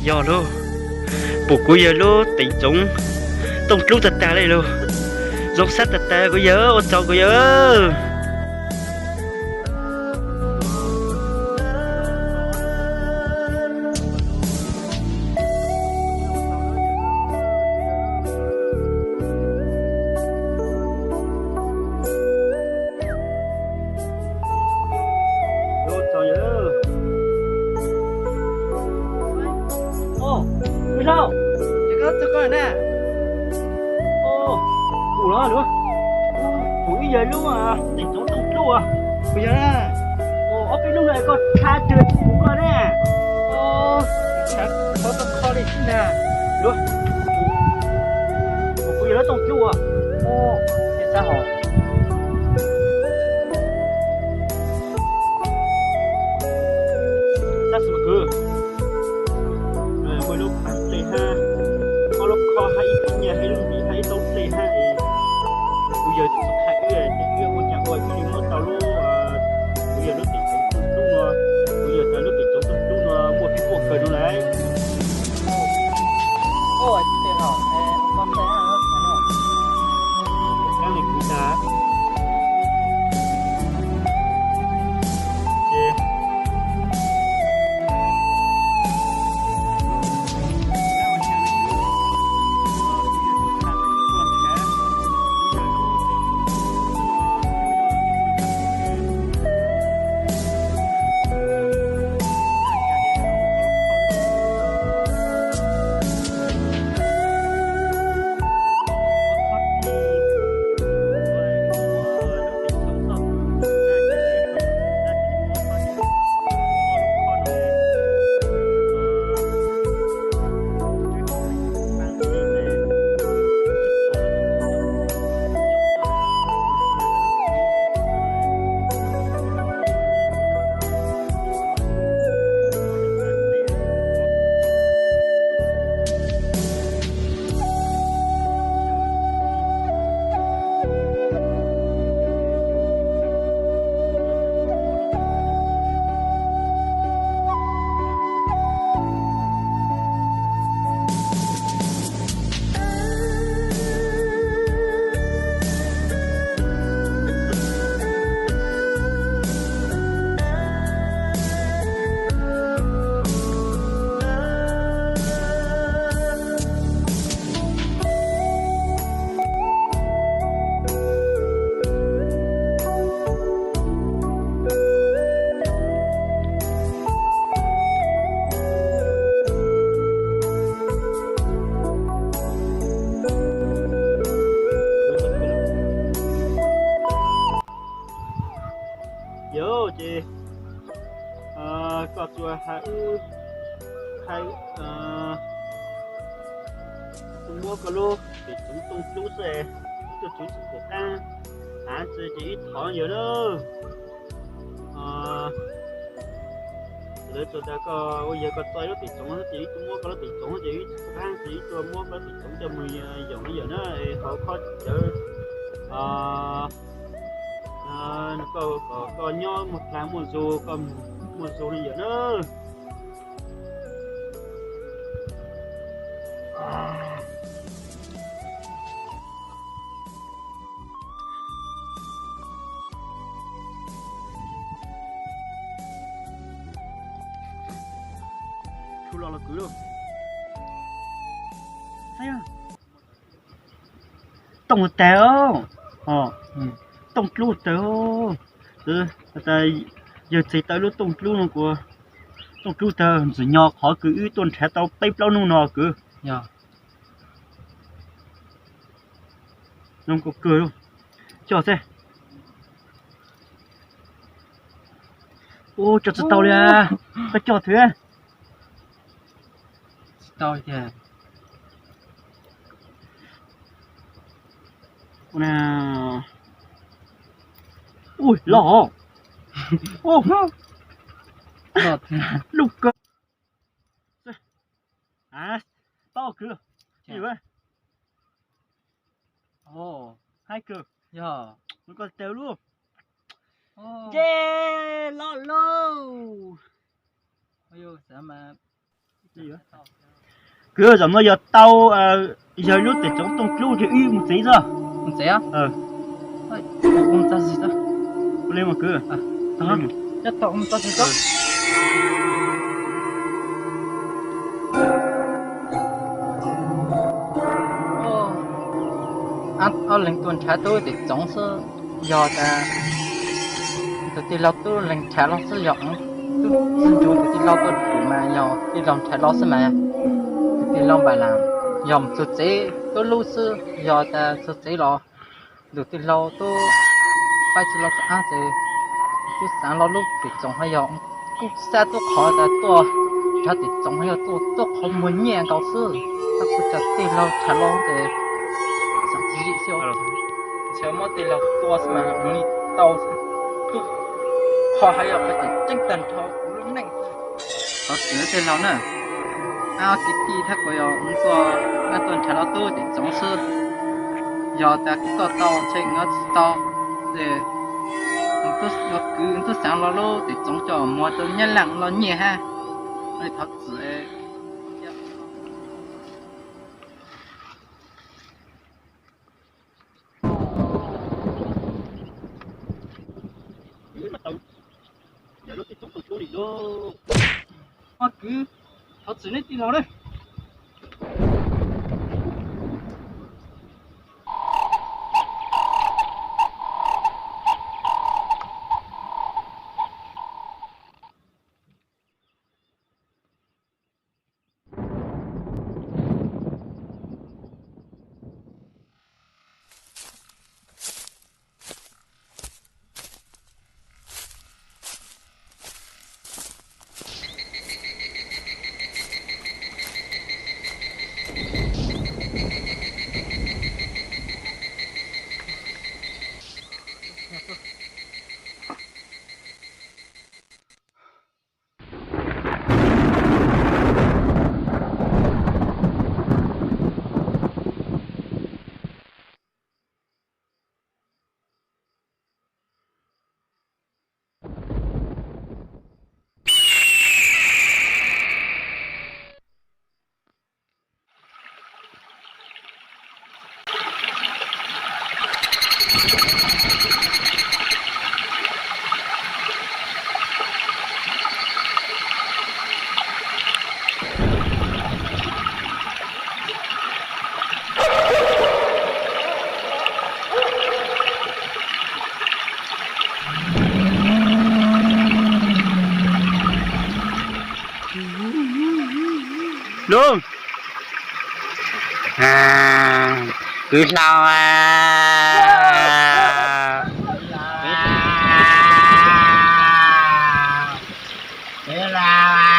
Yog lauj, pum kuv yawg lub teem tsoov tooj dlub tag tag li lauj. Zoo sab tag tag kuv yawg, ua tsaug kuv yawg. Pum los, pum ib yawg lub teem tsoov tooj dlub. Kuv yawg, ob peb hnub no koj tshab twg pum koj ne? Tshab kho koj kho li xwb na. Pum kuv yawg lub tooj dlub. Tab sis mas kwv, muaj lub khav dlej hab, ob lub khob hab ib tug nyiaj hab ib lub ntim hab ib taub dlej hab es kuv yawg tsis tau qha wb ces wb ua cas ua wb li muab tau lub, kuv yawg lub teem tsoov tooj dlub no, kuv yawg tas lub teem tsoov tooj dlub no muaj pib quaj kawg no lauj. Kaab le kwv tas. Yog ces koj tsuas hais wb, hais wb muab koj lub teem tsoov tooj dlub xwb, wb tuaj tsuv tsis pum qaab, hais tsi ces wb thov yawg na. Lawv tsuas tas koj ua yawg koj txo lub teem tsoov ces wb tuaj muab koj lub teem tsoov ces wb tsis pum qaab ces wb tuaj muab koj lub teem tsoov coj moog yoom na yawm na, hauv khob cawv koj kom koj nyob muaj dlaag muaj zug, koj muaj zug na yawm na. Tshua los los kwv lauj. Tooj tag, tooj dlub tawg. Yawg txais tau lub tooj dlub no kuv, tooj dlub tawg ntxwg nyoog qhov kws wb tuaj nrhav tau peb plaub nub no kwv. Zoo kawg, coj xwb. Ua coj tsis tau li, koj coj twg. Tsis tau tiag. Ua, loj, loj kawg. Paub kwv, haib kawg, nws koj taw lub. Ye, loj lauj. Kwv, zaum no yog tau, yog lub tes tsoov tooj dlub ces wb mus tsev xwb. Mus tsev? Ua li mas kwv. Ob leeg tuaj nrhav tub tes tsoov xwb, yog tas tus tij laug tub leeg nrhav los xwb, yog tub txwj nrug tus tij laug tuaj tus mas yog tij laug nrhav los xwb mas tus tij laug npam las yog mus txug tsev tub lub xwb, yog tas txug tsev los tus tij laug tub faib tsis los txog ces tub xaav los lub tes tsoov ho yog kuj xab tub qhov tas tuaj nrhav tes tsoov ho yog tuaj tuaj qhov muag nyiaj nkaus xwb. Tab kuv cov tij laug nrhav los ces xav tsis yim xwb, ntshe muab tij laug tua xwb mas ua li tau xwb. Tub qhov ho yog qhov tseem ceeb tag nrho kuv lub neej. Thov txim tij laug na, ab kwv tij, thab kuv yog ua tuaj nrhav los tub tes tsoov xwb, yog tas kuv tuaj tau ntshe kuv tsis tau ces kwv tub xaav los lub tes tsoov coj muag rau nyab laaj los nyiaj hab. Thov txim. Kwv, thov txim nej tij laug na. Lub, kwv Hlau, kwv Hlau,